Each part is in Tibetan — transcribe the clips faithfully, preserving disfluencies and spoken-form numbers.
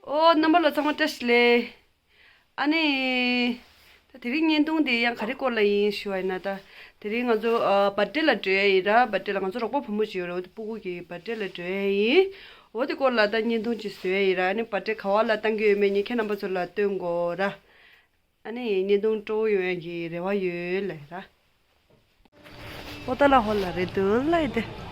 ཨོ། རྣམ་པ་ལ་ཚང་མ་བཀྲ་ཤིས་བདེ་ལེགས། ཨ་ནི། ད་དེ་རིང་བརྙན་ཐུང་དེ་ཡང་ག་རེ་སྐོར་ལ་ཡིན་ཞུ་བ་ཡིན་ན། ད་དེ་རིང་ང་ཚོ་ཨ་བར་ཐི་ཌེ་ལ་འགྲོ་ཡ་ཡིན་ར། བར་ཐི་ཌེ་ལ་ང་ཚོ་རོགས་པ་བུ་མོ་ཞིག་ཡོད་ར། འོ་དེ་སྤུ་གུ་གི་བར་ཐི་ཌེ་ལ་འགྲོ་ཡ་ཡིན། འོ་དེ་སྐོར་ལ་ད་བརྙན་ཐུང་ཅིག་བཟོ་ཡ་ཡིན་ར། ཨ་ནི་བར་ཐི་ཌེ་ག་བ་ལ་བཏང་གི་ཡོད་མེད་ངས་ཁྱེད་རྣམ་པ་ཚོ་ལ་སྟོན་དགོས་ར། ཨ་ནི་བརྙན་ཐུང་སྤྲོ་བོ་ཡོང་ཡ་གི་རེ་བ་ཡོད་ལབ་ར། ཨོ་ཏ་ལ་ཧོ་ལ་རེད་འདུག་ལབ་ཡ་དེ།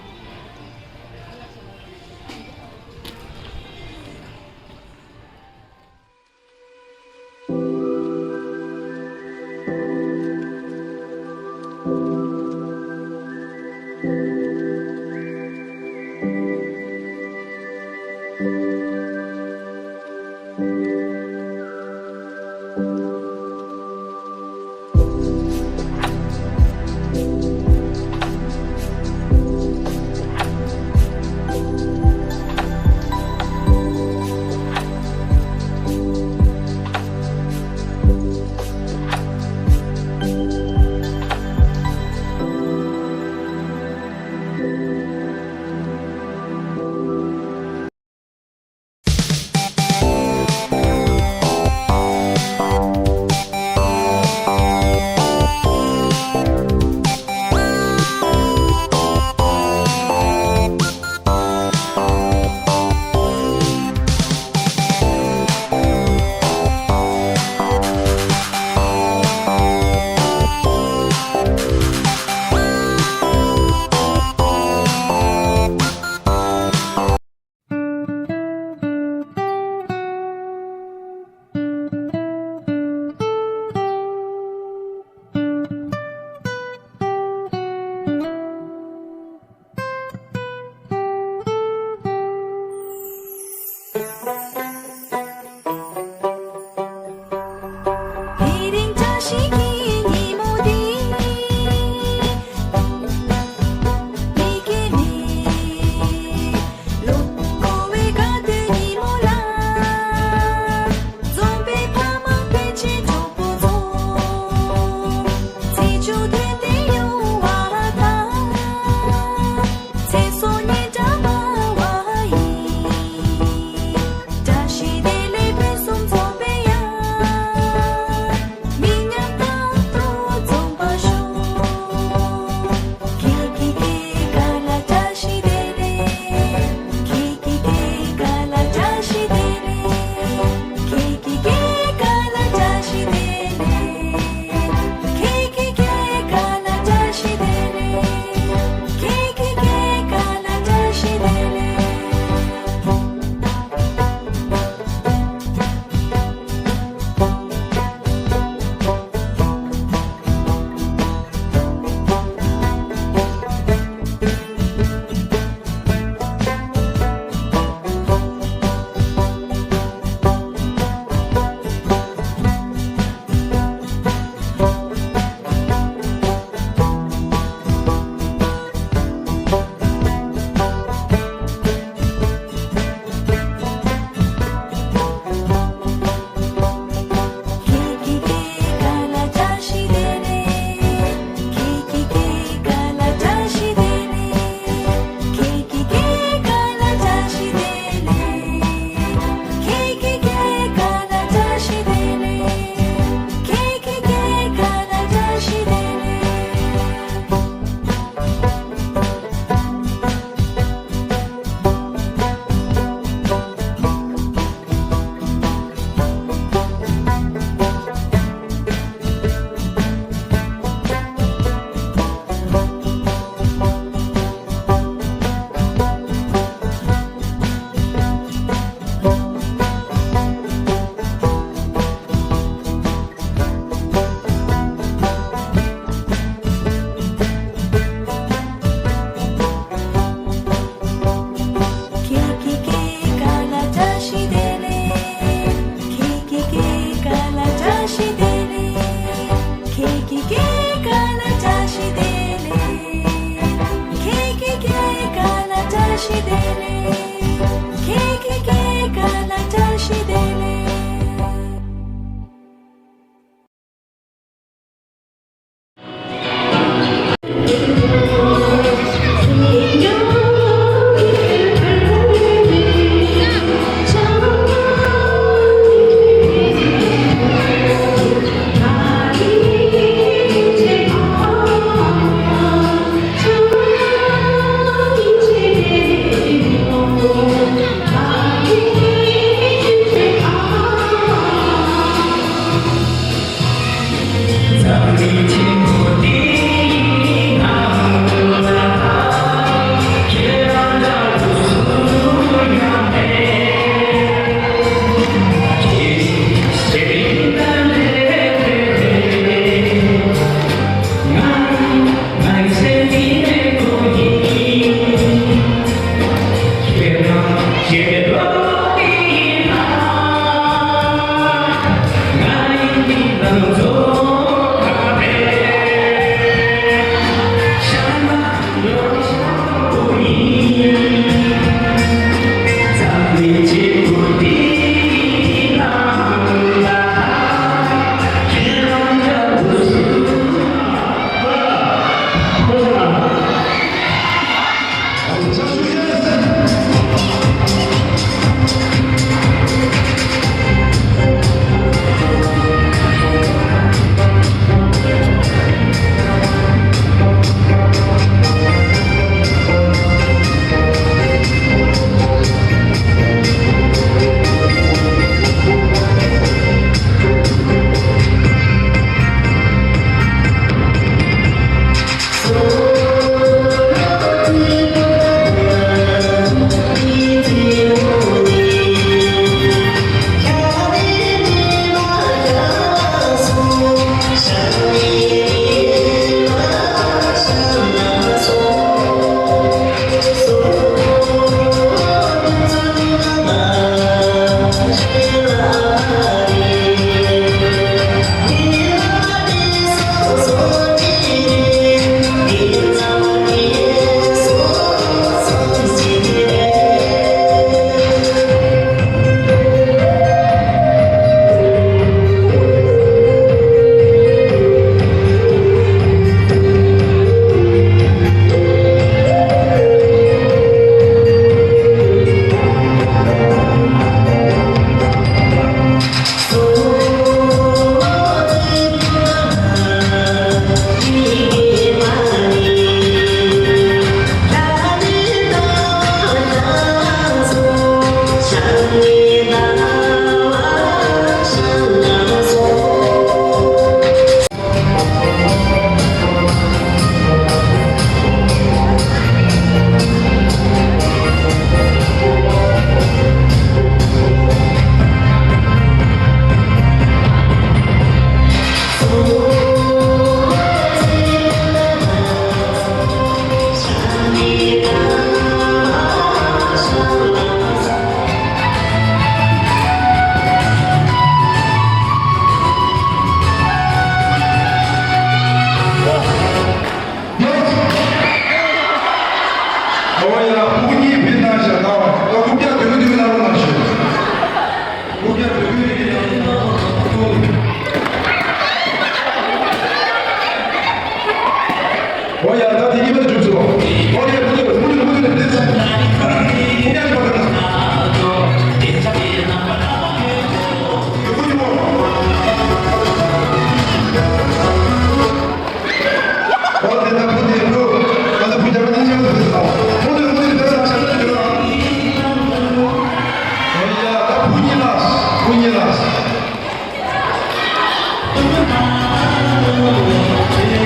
སྐུ་ཉིད་ལ།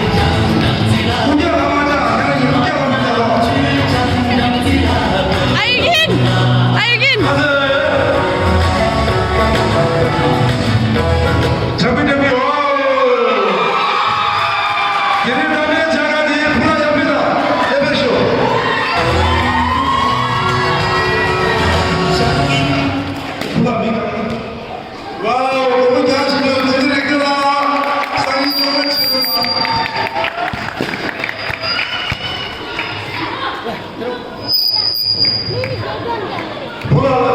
སྐུ་ཉིད་ལ་མ་ཆགས་ཁྱེད་རང་གི་སྐུ་ཉིད་ལ་མ་ཆགས་ལོ། ཨ་ཡིག་ཡིན། ཨ་ཡིག་ཡིན། ཨ་ཙི། ཇ་པི་ཇ་པི་ཨོ། དེ་རིང་རྣམ་པའི་བྱ་དགའ་དེ་ཕུ་ལ་ཡར་ཕུལ་དང་། ཨེ་ཕེབས་ཤོག་ཕུ་ལ་མི། ཝའོ། སྒོར་མོ་བརྒྱ་ཞིག་ཡོད། དེ་འདྲ་རེད་ཀྱི་ལ། སང་ཉིན་ཚོགས་པ་ཆེ་རུ། ཕུ་ལ་ལ་